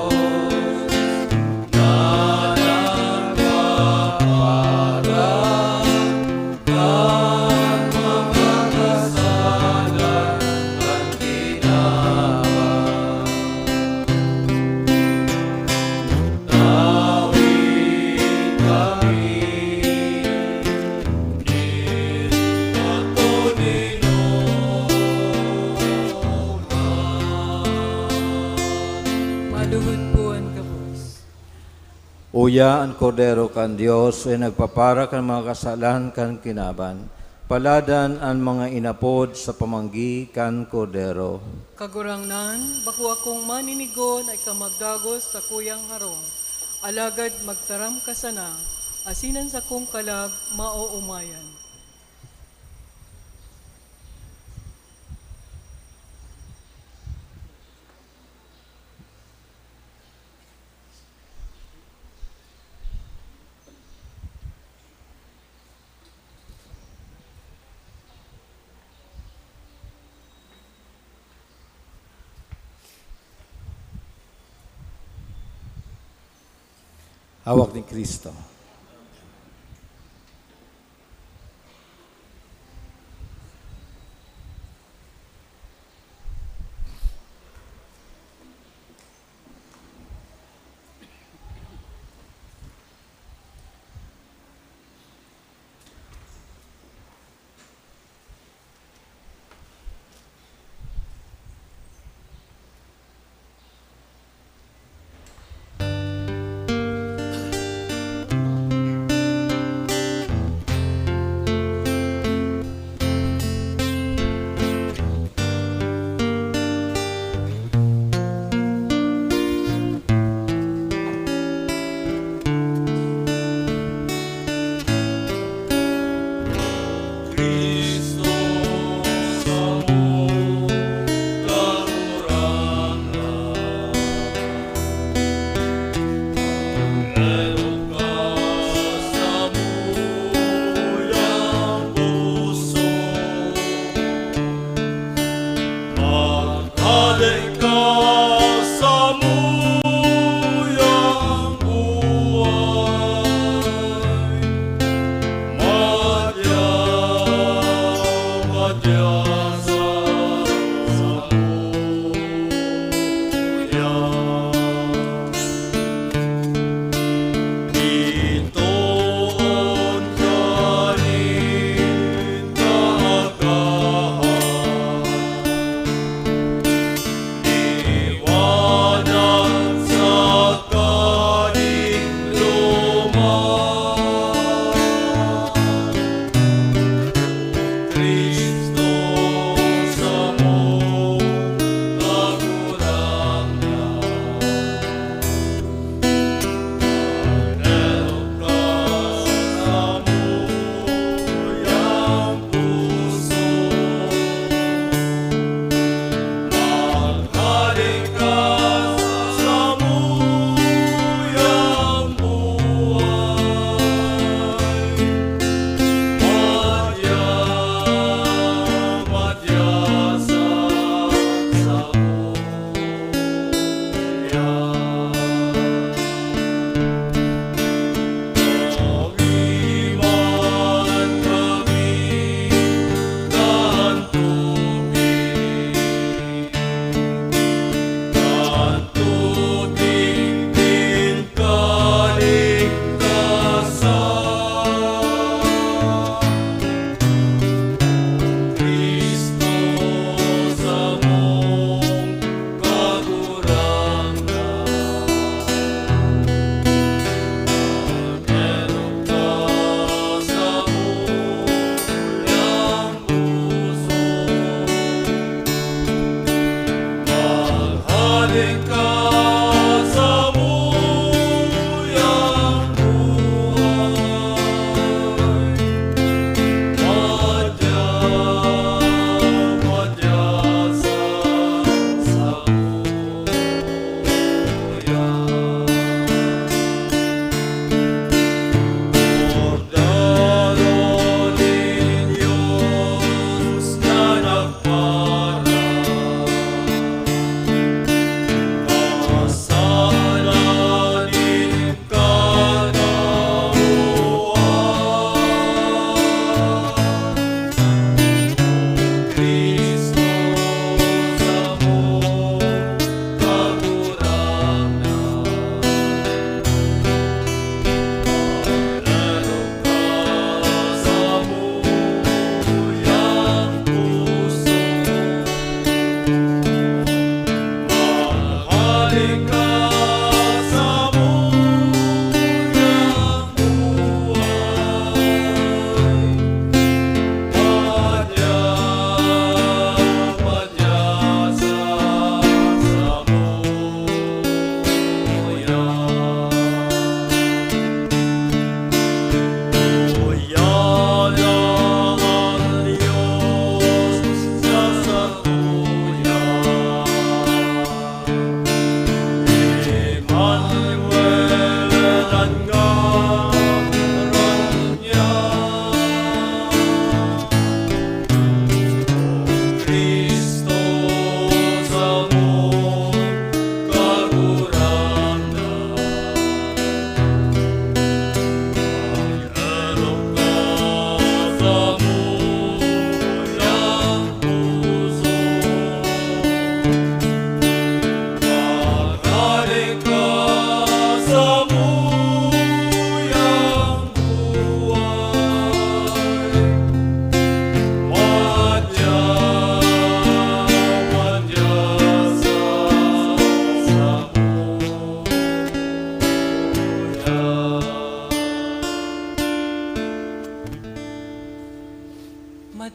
nagpapara kan mga kasalan kan kinaban. Tawi kami nin katoninongan. Maluhod po an gabos. Uya an Kordero kan Dios, uya nagpapara kan mga kasalan kan kinaban. Paladan an mga inapod sa pamanggi kan Kordero. Kagurangnan, bako akong maninigo na ika magdagos sa sakuyang harong, alagad magtaram ka sana, asin an sakong kalag maoomayan. Hawak ni Cristo.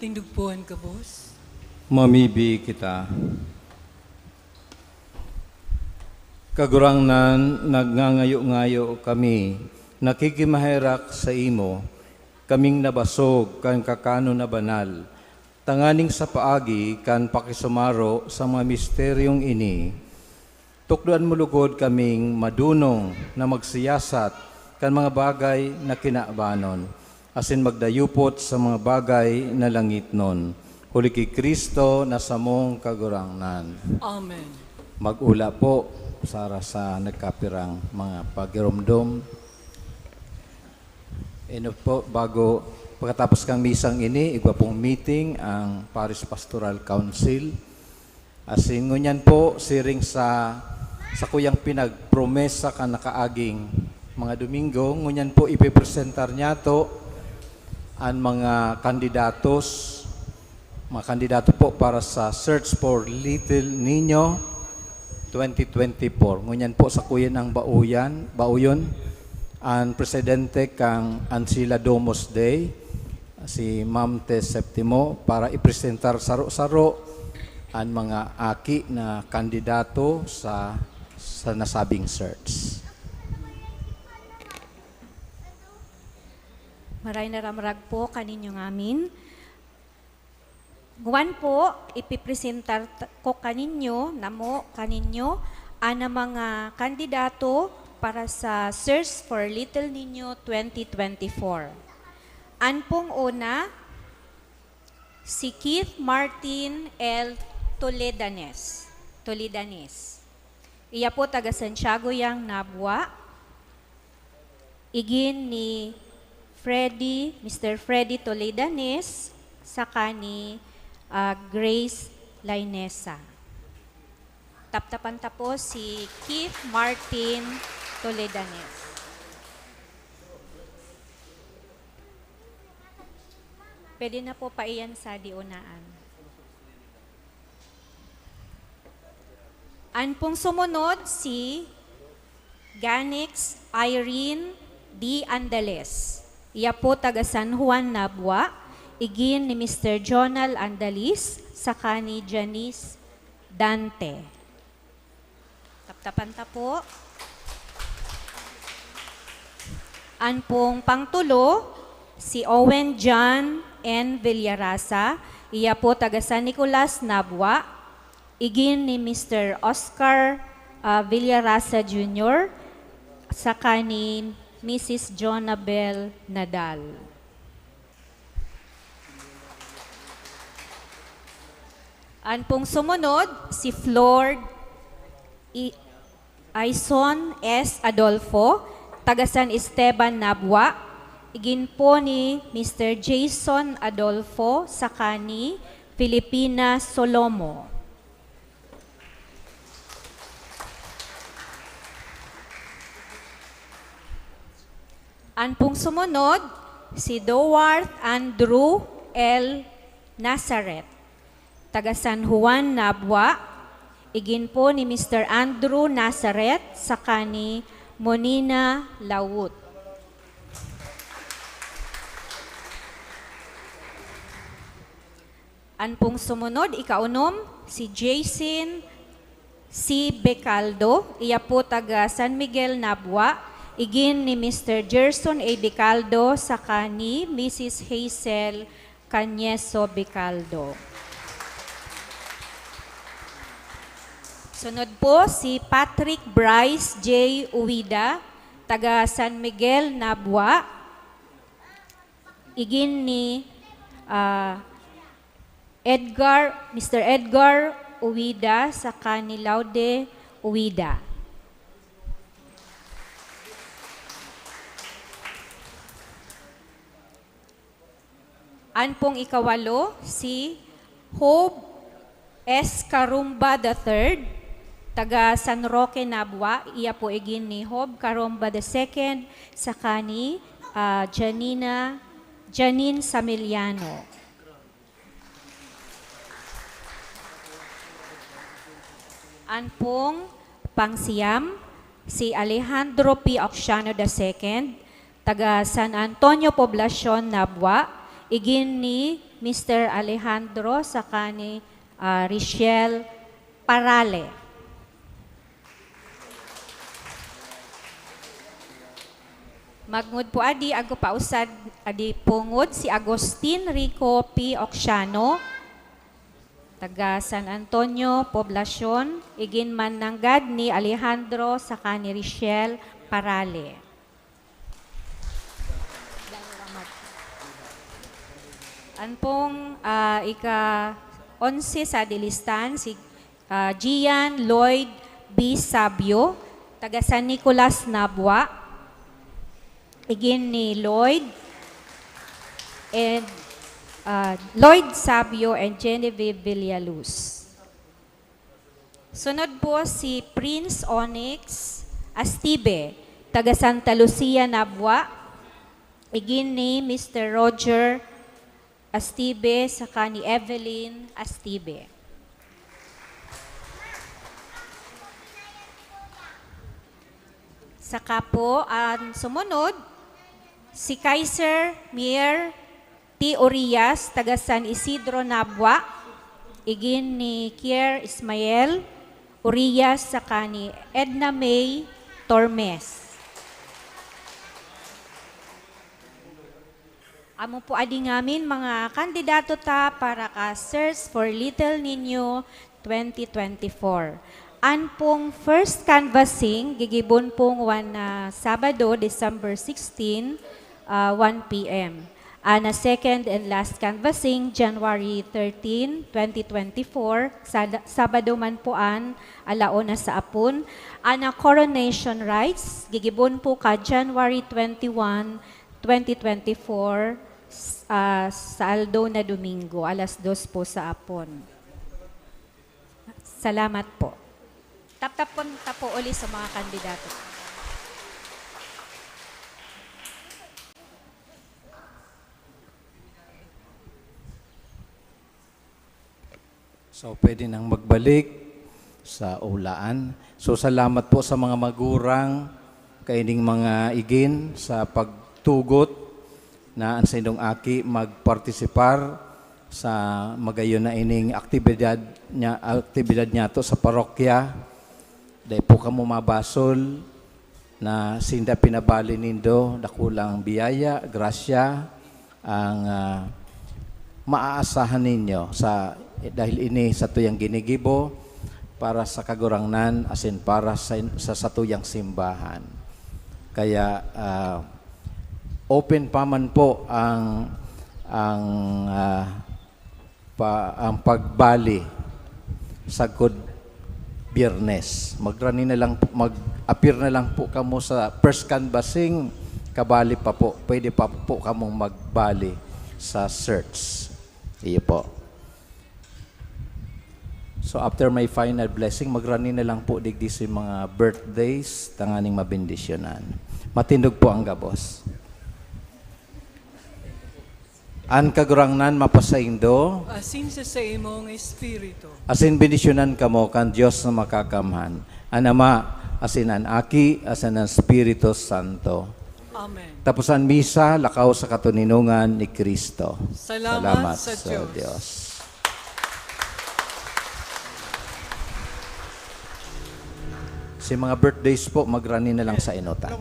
Tindog po an gabos. Mamibi kita. Kagurangnan, nagngangayo-ngayo kami, nakikimaherak saimo, kaming nabasog kan kakanon na banal, tanganing sa paagi kan pakisumaro sa mga misteryong ini, tukdoan mo logod kaming madunong na magsiyasat kan mga bagay na kinabanon, asin magdayupot sa mga bagay na langitnon, huli ki Cristo na samong Kagurangnan. Amen. Mag-ula po, sara sa nagkapirang mga pagiromdom. Eno po, bago, pagkatapos kang misang ini, igwa pong meeting ang Parish Pastoral Council. Asin ngunyan po, siring sa, sa kuyang pinagpromesa kan nakaaging mga Domingo, ngunyan po ipipresentar niyato an mga kandidatos, mga kandidato po para sa Search for Little Niño twenty twenty-four. Ngunyan po, sakuyan ang bauyan, bauyon, an presidente kan Ancila Domus Dei, si Ma'am Tess Septimo, para ipresentar saro-saro an mga aki na kandidato sa, sa nasabing search. Maray na ramrag po kaninyo ngamin. Ngwan po, ipipresentar t-, ko kaninyo, namo, kaninyo, an mga kandidato para sa Search for Little Niño twenty twenty-four. An pong una, si Keith Martin L. Toledanes. Toledanes. Iya po taga Santiago yang Nabua. Igin ni Freddy, Mister Freddy Toledanes, saka ni, ah, Grace Lainesa. Taptapan ta po si Keith Martin Toledanes. Pwede na po paiyan sa diunaan. An pong sumunod, si Ganix Irene D. Andales. Iya po taga San Juan, Nabua. Igin ni Mister Jonal Andalis, saka ni Janice Dante. Taptapan ta po. An pong pangtulo, si Owen John N. Villarasa. Iya po taga San Nicolas, Nabua. Igin ni Mister Oscar, ah, Villarasa Junior, saka ni Missus Jonabel Nadal. An pong sumunod, si Flor I-, Aison S. Adolfo, taga San Esteban, Nabua. Igin po ni Mister Jason Adolfo saka ni Filipina Solomo. An pong sumunod, si Dowarth Andrew L. Nazaret, taga San Juan, Nabua. Igin po ni Mister Andrew Nazaret saka ni Monina Lawut. An pong sumunod, ikaunom, si Jason C. Becaldo. Iya po taga San Miguel, Nabua. Igin ni Mister Gerson A. Becaldo saka ni Missus Hazel Cañeso Becaldo. Sunod po, si Patrick Bryce J. Uwida, taga San Miguel, Nabua. Igin ni, ah, Edgar, Mister Edgar Uwida saka ni Laude Uwida. An pong ikawalo, si Hope S. Carumba the third, taga San Roque, Nabua. Iya po igin ni Hope Carumba the second, saka ni, ah, Janina, Janine Samiliano. An pong pangsiyam, si Alejandro P. Auxiano the second, taga San Antonio, Poblacion, Nabua, igin ni Mister Alejandro saka ni, ah, Richelle Parale. Magngod po adi, ago pausad adi pungod si Agustin Rico P. Oxiano, taga San Antonio, Poblacion, igin man nanggad ni Alejandro saka ni Richelle Parale. An pong, ah, ika-onse sa dilistahan, si, ah, Gian Lloyd B. Sabio, taga San Nicolas, Nabua. Igin ni Lloyd and, ah, Lloyd Sabio and Genevieve Villaluz. Sunod po si Prince Onyx Astibe, taga Santa Lucia, Nabua. Igin ni Mister Roger Astibe saka ni Evelyn Astibe. Saka po, ang sumunod, si Kaiser Mier T. Urias, taga San Isidro, Nabua. Igin ni Kier Ismael Urias saka ni Edna May Tormes. Amo po adi ngamin mga kandidato ta para ka Search for Little Niño twenty twenty-four. An pong first canvassing gigibon pong wan na Sabado, December sixteen, ah, one P M. An na second and last canvassing, January thirteen, twenty twenty-four, Sada-, Sabado man po an, alauna sa apon. An na coronation rites gigibon po ka January twenty-one, twenty twenty-four, s-, ah, sa aldaw na Domingo, alas dos po sa apon. Salamat po. Taptapon ta po uli sa mga kandidato. So, pwede nang magbalik sa ulaan. So, salamat po sa mga magurang, kaining mga igin, sa pagtugot na an saindong aki magpartisipar sa magayon na ining aktibidad niya, aktibidad niyato sa parokya. Dai po kamo mabasol na sinda pinabali nindo, dakulang biyaya, grasya, ang, ah, maaasahan ninyo sa, dahil ini satuyang ginigibo para sa Kagurangnan asin para sa, sa satuyang simbahan. Kaya, ah, open pa man po ang, ang, ah, pa, ang pagbali sagkod Biyernes. Magrani na lang po, mag-appear na lang po kamo sa first canvassing, kabali pa po, pwede pa po kamong magbali sa search. Iyo po. So, after my final blessing, magrani na lang po digdi sa mga birthdays, tanganing mabendisyonan. Matindog po ang gabos. An Kagurangnan mapasaindo. Asin sa saimong espiritu. Asin bendisyonan kamo kan Dios na Makakamhan, an Ama, asin an Aki, asin an Espiritu Santo. Amen. Tapos an misa, lakaw sa katoninongan ni Cristo. Salamat sa Dios. Si mga birthdays po, magrani na lang sa enotan.